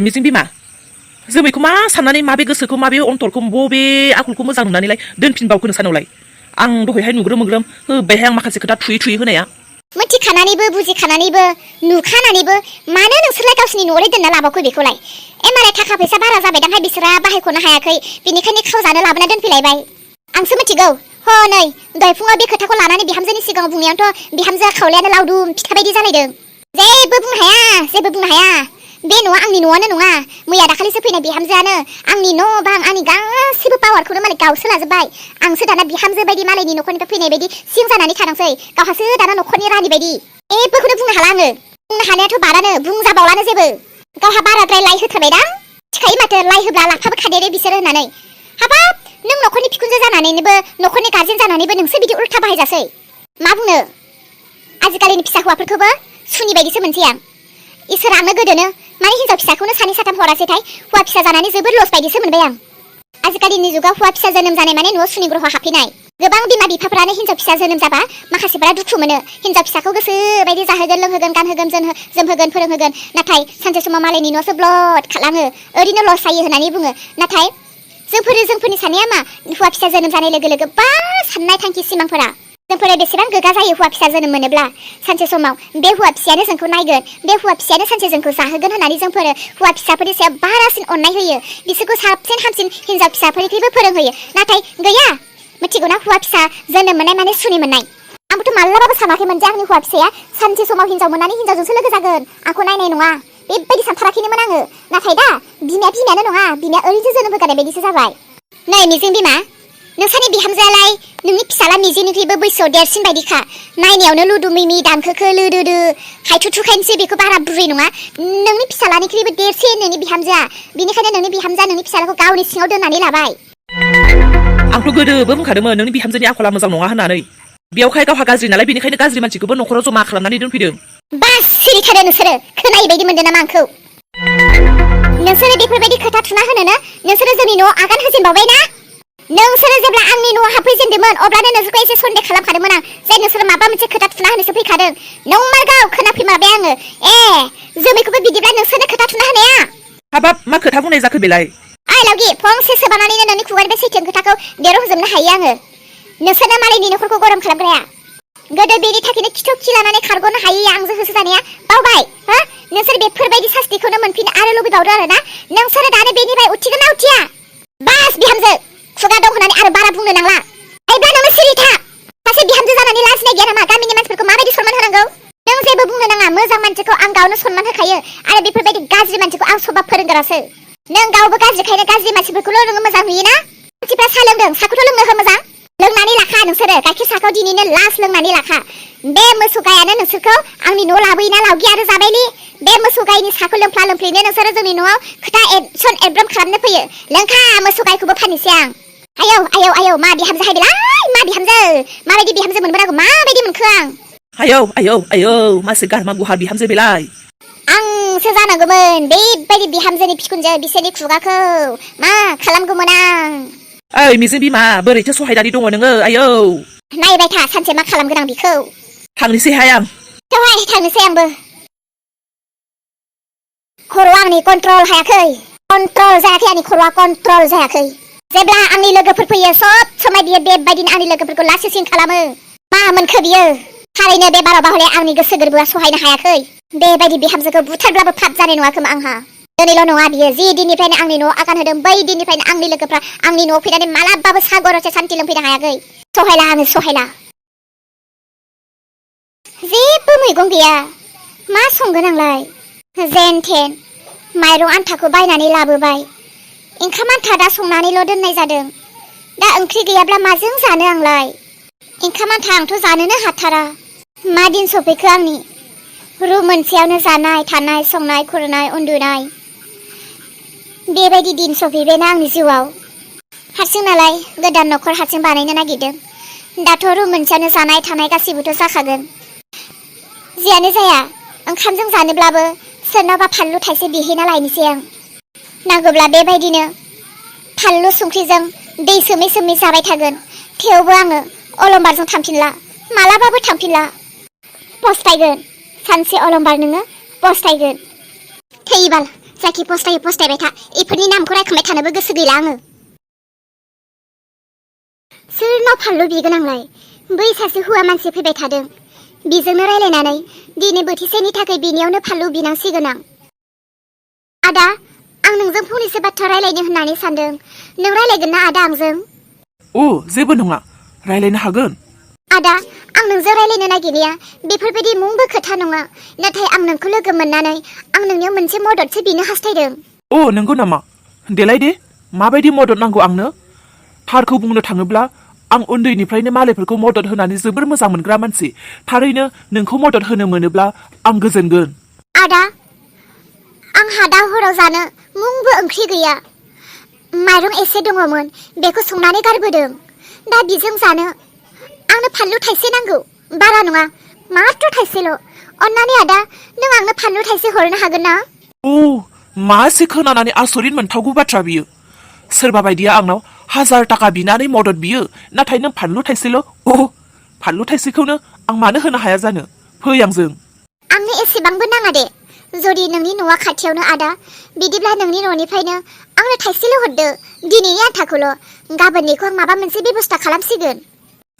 मिजिं बिमा जोमैखौ मा साननानै माबे गोसोखौ माबे अन्तरखौ बबे आखलखौ मोजां नुनानैलाय दोनफिनबावखोनो सानावलाय आं दहायहाय नुग्रोम होबायहाय आं माखासे खोथा थुयै होनाया मिथिखानानैबो बुजिखानानैबो नुखानानैबो मानो नोंसोरलाय गावसिनि न'आवलाय दोनना लाबावखो बेखौलाय मालाय थाखा फैसा बारा जाबायदांहाय बिसोरा बाहायख'नो हायाखै बिनिखायनो खावजानो लाबोना दोनफैलायबाय आंसो मिथिगौ नै दहाय फुङाव बे खोथाखौ लानानै बिहामजोनि सिगाङाव बुंनायावथ' बिहामजोआ खावलायानो लावदुम फिथा बायदि जालायदों जेबो बुंनो हाया बे न'आ आंनि न'आनो नङा मैया दाखालिसो फैनाय बिहामजोआनो आंनि न' बां आंनि गासिबो पावारखौनो मालाय गावसो लाजोब्बाय आंसो दाना बिहामजो बायदि मालायनि न'खरनिफ्राय फैनाय बायदि सिं जानानै थानांसै गावहासो दाना न'खरनि रानि बायदि जेबोखौनो बुंनो हाला आङो बुंनो हानायाथ' बारानो बुंजाबावलानो जेबो गावहा बाराद्राय लाइ होथारबायदां थिखायो माथो लाइ होब्ला लाफाबो खादेरो बिसोरो होननानै हाबाब नों न'खरनि बिखुनजो जानानैनोबो न'खरनि गार्जेन जानानैबो नोंसो बिदि उल्था बाहायजासै मा बुंनो आजिखालिनि फिसा हौवाफोरखौबो सुनि बायदिसो मोनसै आं इसोर आंनो गोदोनो माने हिनजाव फिसाखौनो सानै साथाम हरासैथाय हौवा फिसा जानानै जोबोद लस बायदिसो मोनबाय आं आजिखालिनि जुगाव हौवा फिसा जोनोम जानाय माने न'आव सुनि ग्रह हाबफैनाय गोबां बिमा बिफाफोरानो हिनजाव फिसा जोनोम जाबा माखासेफोरा दुखु मोनो हिनजाव फिसाखौ गोसो बायदि जाहोगोन लोंहोगोन गानहोगोन जोमहोगोन फोरोंहोगोन नाथाय सानसे समाव मालायनि न'आवसो ब्लड खालाङो ओरैनो लस जायो होननानै बुङो नाथाय जोंफोरनि साननाया मा हौवा फिसा जोनोम जानाय लोगो लोगो बा साननाय थांखि सिमांफोरा जोंफोरो बेसेबां गोगा जायो हौवा फिसा जोनोम मोनोब्ला सानसे समाव बे हौवा फिसायानो जोंखौ नायगोन बे हौवा फिसायानो सानसे जोंखौ जाहोगोन होननानै जोंफोरो हौवा फिसाफोरनि सायाव बारासिन अननाय होयो बिसोरखौ साबसिन हामसिन हिनजाव फिसाफोरनिख्रुइबो फोरोंहोयो नाथाय गैया मिथिगौना हौवा फिसा जोनोम मोननाय माने सुनि मोननाय आंबोथ' माब्लाबाबो सानाखैमोन जे आंनि हौवा फिसाया सानसे समाव हिनजाव मोननानै हिनजावजोंसो लोगो जागोन आंखौ नायनाय नङा बेबायदि सानथाराखैनोमोन आङो नाथाय दा बिमायानो नङा बिमाया ओरैनो जोनोम होगानाय बायदिसो जाबाय नै मिजिं बिमा नोंसानि बिहामजोआलाय नोंनि फिसाला मिजिंनिख्रुइबो बैसोआव देरसिन बायदिखा नायनायावनो लुदु मिमि दानखोखो लोदोदो हायथुथुखायनोसै बेखौ बारा बुरै नङा नोंनि फिसालानिख्रुइबो देरसिन नोंनि बिहामजोआ बिनिखायनो नोंनि बिहामजोआ नोंनि फिसालाखौ गावनि सिङाव दोननानै लाबाय आंथ' गोदोबो बुंखादोंमोन नोंनि बिहामजोनि आखला मोजां नङा होननानै बेयावहाय गावहा गाज्रि नालाय बेनिखायनो गाज्रि मानसिखौबो न'खराव जमा खालामनानै दोनफैदों बास सिरि थादो नोंसोरो खोनायै बायदि मोनदों नामा आंखौ नोंसोरो बेफोरबायदि खोथा थुना होनोनो नोंसोरो जोंनि न'आव आगान होजेनबावबाय ना नोंसोरो जेब्ला आंनि न'आव हाबफैजेनदोंमोन अब्लानो नोंसोरखौ एसे सन्देह खालामखादोंमोन आं जे नोंसोरो माबा मोनसे खोथा थुना होनोसो फैखादों नंमारगौ खोनाफैमारबाय आङो जोमैखौबो बिदिब्ला नोंसोरनो खोथा थुना होनाया हाबाब मा खोथा बुंनाय जाखो बेलाय लावगि फंसे सोबानानैनो नोंनि खुगानिफ्राय सैथो खोथाखौ देरहोजोबनो हायो आङो नोंसोरनो मालायनि न'खरखौ गरम खालामग्राया गोदो बेनि थाखायनो खिथौ खिलानानै खारग'नो हायै आंजों होसोजानाया बावबाय हो नोंसोर बेफोरबायदि सास्तिखौनो मोनफिनो आरो लुबैबावदो आरो ना नोंसोरो दानो बेनिफ्राय उथिगोन ना उथिया बास बिहामजो खुगा दं होननानै आरो बारा बुंनो नांला एबा नोङो सिरि था सासे बिहामजो जानानै लाजिनाय गैया नामा गामिनि मानसिफोरखौ माबायदि सनमान होनांगौ नों जेबो बुंनो नाङा मोजां मानसिखौ आं गावनो सनमान होखायो आरो बेफोरबायदि गाज्रि मानसिखौ आं सभाब फोरोंग्रासो नों गावबो गाज्रिखायनो गाज्रि मानसिफोरखौल' नोङो मोजां नुयोना मानसिफ्रा साहा लोंदों साहाखौथ' लोंनो हो मोजां लोंनानै लाखा नोंसोरो गाइखेर साहाखौ दिनैनो लास्ट लोंनानै लाखा बे मोसौ गायानो नोंसोरखौ आंनि न'आव लाबोयोना लावगि आरो जाबायलि बे मोसौ गायनि साहाखौ लोंफ्ला लोंफ्लिनो नोंसोरो जोंनि न'आव खोथा एब्रम खालामनो फैयो लोंखा मोसौ गायखौबो फाननोसै आं आयौ मा बिहामजो हायदोलाय मा बिहामजो माबायदि बिहामजो मोनबोनांगौ माबायदि मोनखो आं आयौ मासे गारमा गुहार बिहामजो बेलाय आंसो जानांगौमोन बेबायदि बिहामजोनि बिखुनजो बिसोरनि खुगाखौ मा खालामगौमोन आं ओइ मिजिं बिमा बोरैथो सहायनानै दङ नोङो आयौ नायबाय था सानसे मा खालामगोन आं बिखौ थांनोसैहाय आं थांनोसै आंबो खर'आ आंनि कन्ट्रल जायाखै आंनि खर'आ कन्ट्रल जायाखै जेब्ला आंनि लोगोफोर फैयो सब समाय बियो बेबायदिनो आंनि लोगोफोरखौ लासिंसिं खालामो मा मोनखो बियो थारैनो बे बाराव बाहले आंनि गोसो गोरबोआ सहायनो हायाखै बेबायदि बिहामजोखौ बुथारब्लाबो फाब जानाय नङा खोमा आंहा दिनैल' नङा बियो जि दिननिफ्रायनो आंनि न'आव आगान होदों बै दिननिफ्रायनो आंनि लोगोफ्रा आंनि न'आव फैनानै मालाबाबो सा गरदसे सान्थि लोंफैनो हायाखै सहायला जेबो मैगं गैया मा संगोन आंलाय जेन थेन माइरं आन्थाखौ बायनानै लाबोबाय ओंखाम आन्था दा संनानैल' दोननाय जादों दा ओंख्रि गैयाब्ला माजों जानो आंलाय ओंखाम आन्था आंथ' जानोनो हाथारा मा दिन सफैखो आंनि रुम मोनसेयावनो जानाय थानाय संनाय खुरनाय उन्दुनाय बेबायदि दिन सफैबायना आंनि जिउआव हारसिं नालाय गोदान न'खर हारसिं बानायनो नागिरदों दाथ' रुम मोनसेयावनो जानाय थानाय गासिबोथ' जाखागोन जियानो जाया ओंखामजों जानोब्लाबो सोरनावबा फानलु थाइसे बिहैना लायनोसै आं नांगौब्ला बेबायदिनो फानलु संख्रिजों दै सोमै सोमै जाबाय थागोन थेवबो आङो अलंबारजों थांफिनला मालाबाबो थांफिनला पस्तायगोन सानसे अलंबार नोङो पस्तायगोन थैबाल जाखि फस्थायबाय था इफोरनि नामखौ रायखांबाय थानोबो गोसो गैला आङो। सोरनाव फानलु बिगोन आंलाय? बै सासे हौवा मानसि फैबाय थादों, बिजोंनो रायलायनानै दिनै बोथिसेनि थाखाय बिनियावनो फानलु बिनांसिगोन आं। आदा, आं नोंजों फंनैसो बाथ्रा रायलायनो होननानै सानदों। नों रायलायगोन ना आदा आंजों? जेबो नङा, रायलायनो हागोन। आदा, आं नोंजों रायलायनो नागिरनाया बेफोरबायदि मुंबो खोथा नङा, नाथाय आं नोंखौ लोगो मोननानै आं नोंनियाव मोनसे मददसो बिनो हास्थायदों। नंगौ नामा? देलाय दे, माबायदि मदद नांगौ आंनो? थारखौ बुंनो थाङोब्ला आं उन्दैनिफ्रायनो मालायफोरखौ मदद होनानै जोबोर मोजां मोनग्रा मानसि। थारैनो नोंखौ मदद होनो मोनोब्ला आं गोजोनगोन। आदा, आंहा दा हराव जानो मुंबो ओंख्रि गैया। माइरं एसे दङमोन, बेखौ संनानै गारबोदों। दा बिजों जानो आंनो फानलु थाइसे नांगौ, बारा नङा, मात्र थाइसेल'। अन्नानै आदा, नों आंनो फानलु थाइसे हरनो हागोन ना? मासे खोनानानै आसरित मोनथावगौ बाथ्रा बियो। सोरबा बायदिया आंनाव 1000 ताका बिनानै मदद बियो, नाथाय नों फानलु थाइसेल'? फानलु थाइसेखौनो आं मानो होनो हाया जानो? फै आंजों। आंनो एसेबांबो नाङा दे। जुदि नोंनि न'आ खाथियावनो आदा, बिदिब्ला नोंनि न'निफ्रायनो आंनो थाइसेल' हरदो, दिनैनि आन्थाखौल'। गाबोननिखौ आं माबा मोनसे बेबस्था खालामसिगोन।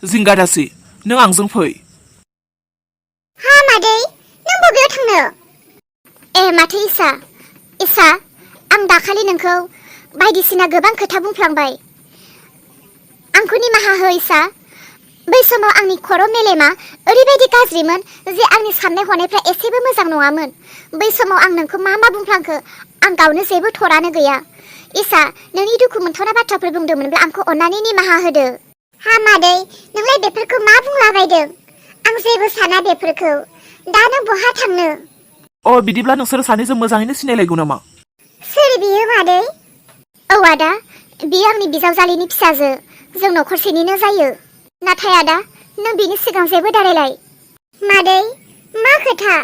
जिंगा दासि, नों आंजों फै। हा मादै, नों बबेयाव थांनो? माथो इसा, आं दाखालि नोंखौ बायदिसिना गोबां खोथा बुंफ्लांबाय। आंखौ निमाहा हो इसा। बै समाव आंनि खर' मेलेमा ओरैबायदि गाज्रिमोन जे आंनि साननाय हनायफ्रा एसेबो मोजां नङामोन। बै समाव आं नोंखौ मा बुंफ्लांखो आं गावनो जेबो थरानो गैया। इसा, नोंनि दुखु मोनथावना बाथ्राफोर बुंदोंमोनब्ला आंखौ अन्नानै निमाहा होदो। हा मादै, नोंलाय बेफोरखौ मा बुंलाबायदों? आं जेबो साना बेफोरखौ। दा नों बहा थांनो? बिदिब्ला नोंसोर सानैजों मोजाङैनो सिनायलायगौ नामा? सोर बियो मादै? आदा, बियो आंनि बिजावजालिनि फिसाजो। जों न'खरसेनिनो जायो। नाथाय आदा, नों बिनि सिगां जेबो दारायलाय। मादै, मा खोथा?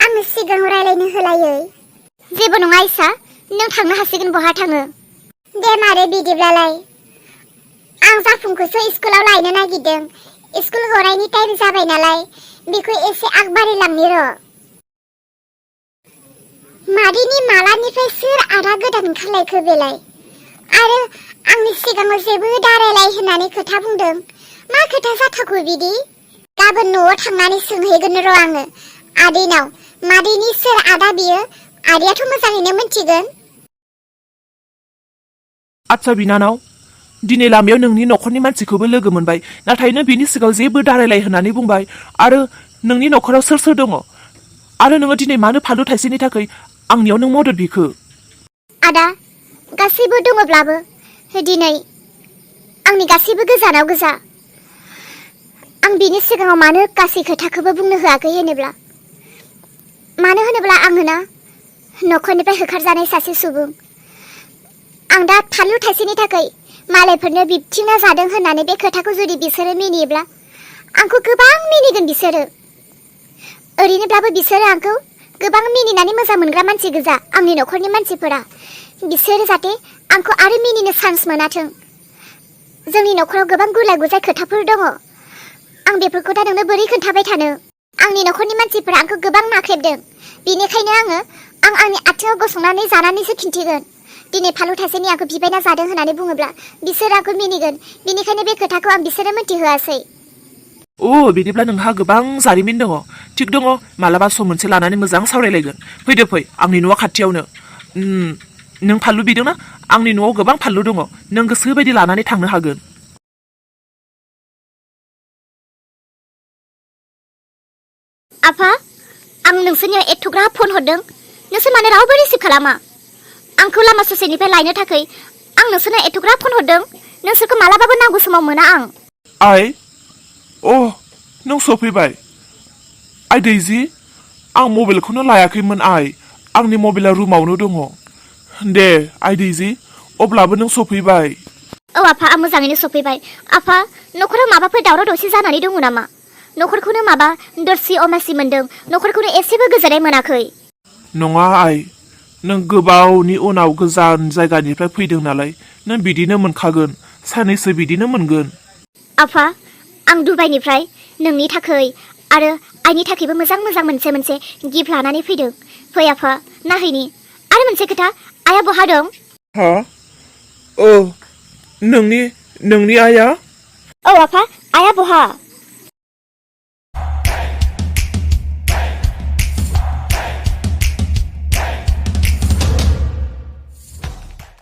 आंनो सिगाङाव रायलायनो होलायै। जेबो नङा इसा, नों थांनो हासिगोन बहा थाङो। दे मादै, बिदिब्लालाय। आं जाफुंखौसो स्कुलाव लायनो नागिरदों। स्कुल गनायनि टाइम जाबाय नालाय, बेखौ एसे आगबारिलांनि र'। मादैनि मालानिफ्राय सोर आदा गोदान ओंखारलायखो बेलाय? आरो आंनि सिगाङाव जेबो दारायलाय होननानै खोथा बुंदों। मा खोथा जाथावखो बिदि? गाबोन न'आव थांनानै सोंहैगोन र' आङो आदैनाव। मादैनि सोर आदा बियो? आदैयाथ' मोजाङैनो मिथिगोन। आच्छा बिनानाव, दिनै लामायाव नोंनि न'खरनि मानसिखौबो लोगो मोनबाय, नाथाय नों बिनि सिगाङाव जेबो दारायलाय होननानै बुंबाय। आरो नोंनि न'खराव सोर सोर दङ? आरो नोङो दिनै मानो फानलु थाइसेनि थाखाय आंनियाव नों मदद बिखो? आदा, गासैबो दङब्लाबो दिनै आंनि गासैबो गोजानाव गोजा। आं बिनि सिगाङाव मानो गासै खोथाखौबो बुंनो होआखै मानो होनोब्ला आङो ना न'खरनिफ्राय होखारजानाय सासे सुबुं। आं दा फानलु थाइसेनि थाखाय मालायफोरनो बिबथिंना जादों होननानै बे खोथाखौ जुदि बिसोरो मिनियोब्ला आंखौ गोबां मिनिगोन बिसोरो। ओरैनोब्लाबो बिसोरो आंखौ गोबां मिनिनानै मोजां मोनग्रा मानसि गोजा, आंनि न'खरनि मानसिफोरा। बिसोरो जाहाथे आंखौ आरो मिनिनो चान्स मोनाथों। जोंनि न'खराव गोबां गुलाय गुजाय खोथाफोर दङ। आं बेफोरखौ दा नोंनो बोरै खोन्थाबाय थानो? आंनि न'खरनि मानसिफोरा आंखौ गोबां नाख्रेबदों। बेनिखायनो आं आंनि आथिङाव गसंनानै जानानैसो खिन्थिगोन। दिनै फानलु थाइसेनि आंखौ बिबायना जादों होननानै बुङोब्ला बिसोर आंखौ मिनिगोन। बेनिखायनो बे खोथाखौ आं बिसोरो मिथिहोआसै। बिदिब्ला नोंहा गोबां जारिमिन दङ। थिग दङ, मालाबा सम मोनसे लानानै मोजां सावरायलायगोन। फै, आंनि न'आ खाथियावनो। नों फानलु बिदोंना? आंनि न'आव गोबां फानलु दङ, नों गोसो बायदि लानानै थांनो हागोन। आफा, आं नोंसोरनियाव एथ'ग्राब फन हरदों, नोंसोर मानो रावबो रिसिभ खालामा? आंखौ लामा ससेनिफ्राय लायनो थाखाय आं नोंसोरनो एथ'ग्राब फन हरदों, नोंसोरखौ मालाबाबो नांगौ समाव मोना आं। नों सफैबाय। आइ दैजि, आं मबाइलखौनो लायाखैमोन आंनि मबाइला रुमावनो दङ। दे आइ दैजि, अब्लाबो नों सफैबाय। आफा, आं मोजाङैनो सफैबाय। आफा, न'खराव माबाफोर दावराव दावसि जानानै दङ नामा? न'खरखौनो माबा दरसि अमासि मोनदों, न'खरखौनो एसेबो गोजोननाय मोनाखै। नङा नों गोबावनि उनाव गोजान जायगानिफ्राय फैदों नालाय, नों बिदिनो मोनखागोन, सानैसो बिदिनो मोनगोन। आफा, आं दुबाइनिफ्राय नोंनि थाखाय आरो आइनि थाखायबो मोजां मोनसे गिफ्ट लानानै फैदों। फै आफा, नाहैनि आरो मोनसे खोथा आइया बहा दं हा नोंनि आइया औ आफा आइया बहा